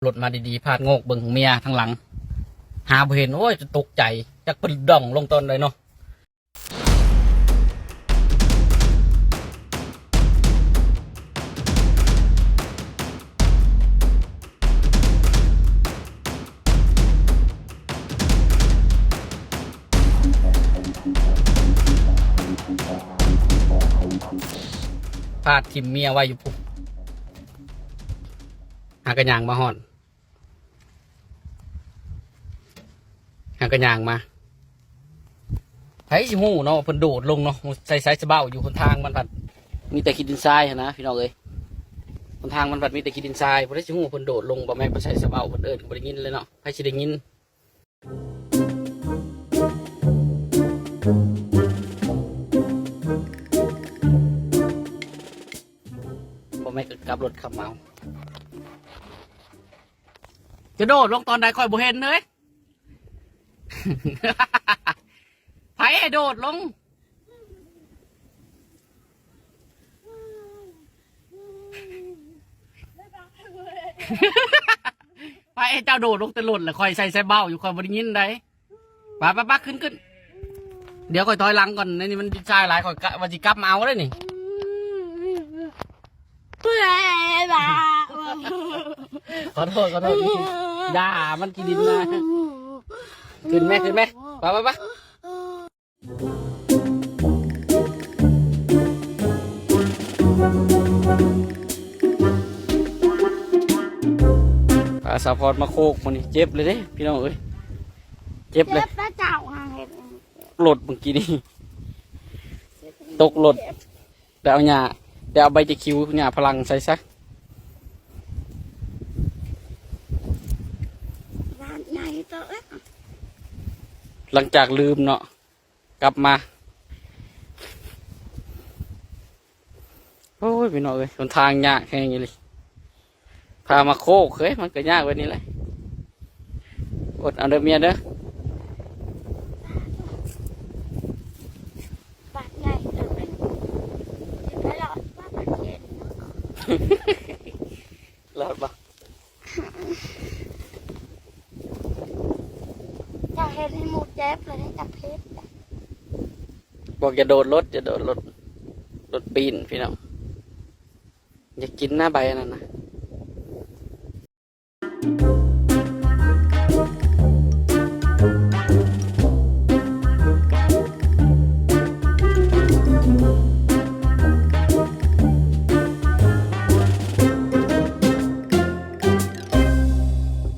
ລົດມາດີໆ ພາດໂງກເບິ່ງເມຍທາງຫຼັງ ຫາບໍ່ເຫັນ. ໂອ້ຍ ຈົນຕົກໃຈ ຈັກເພິ່ນດອງລົງຕອນໃດເນາະ. ພາດຖິ້ມເມຍໄວ້ຢູ່ພຸ້ນ ຫາກະຍ່າງມາຮອດ. ຫາກະຍ່າງມາ ໃຜຊິຮູ້ເນາະ ເພິ່ນໂດດລົງເນາະ ໃສ່ສາຍສະເບົ້າຢູ່. ຫົນທາງມັນພັດມີແຕ່ຂີ້ດິນຊາຍຫັ້ນນະ ພີ່ນ້ອງເອີຍ. ຫົນທາງມັນພັດມີແຕ່ຂີ້ດິນຊາຍ ຜູ້ໃດຊິຮູ້ເພິ່ນໂດດລົງ. ບໍ່ແມ່ນເພິ່ນໃສ່ສະເບົ້າ ເພິ່ນເອີ້ນກໍບໍ່ໄດ້ຍິນເລີຍເນາະ. ໃຜຊິໄດ້ຍິນ? ບໍ່ແມ່ນກໍກັບລົດຂັບມາ. ຈະໂດດລົງຕອນໃດຂ້ອຍບໍ່ເຫັນເລີຍ. ໃຜໃຫ້ໂດດລົງ? ໃຜໃຫ້ເຈົ້າໂດດລົງແຕ່ລົດລະ? ຂ້ອຍໃສ່ສາຍເບົ້າຢູ່ ຂ້ອຍບໍ່ໄດ້ຍິນໃດ. ໄປໆໆ ຂຶ້ນໆ ດຽວຂ້ອຍຖອຍຫຼັງກ່ອນ. ໃນນີ້ມັນດິນຊາຍຫຼາຍ ຂ້ອຍກະວ່າຊິກັບມາເອົາເດ້ນີ້. ຂໍໂທດ ຂໍໂທດ ຢ່າ ມັນຂີ້ດິນນະ. ຂຶ້ນແມ່ ຂຶ້ນແມ່ ໄປໆໆ. ພາສາພອດມາໂຄກມື້ນີ້ ເຈັບເລີຍເດ້ພີ່ນ້ອງເອີຍ ເຈັບເລີຍ. ເຈັບແລ້ວເຈົ້າຫາເຮັດ ລົດເມື່ອກີ້ນີ້ ຕົກລົດ ໄດ້ເອົາຫຍ້າ ໄດ້ເອົາໃບຈະຄິວ ຫຍ້າຝຣັ່ງໃສ່ຊະ. ຫຼານໃຫຍ່ໂຕເອີຍ ຫຼັງຈາກລືມເນາະ ກັບມາ. ໂອ້ຍ ພີ່ນ້ອງເອີຍ ຫົນທາງຍາກແຮງອີ່ຫຼີ. ພາມາໂຄກເອີຍ ມັນກໍຍາກແບບນີ້ແຫຼະ. ອົດເອົາເດີເມຍເດີ. ບາດໃຫຍ່ເກີນໄປ ຊິໄປລອດວ່າບາດເຈັບເນາະ. ລອດບໍ່? ເຈົ້າເຮັດໃຫ້ໝູ່ເຈັບ ແລ້ວເຈົ້າເຮັດ. ບອກຢ່າໂດດລົດ ຢ່າໂດດລົດ ລົດປີນ ພີ່ນ້ອງ. ຢາກກິນນະໃບອັນນັ້ນນະ.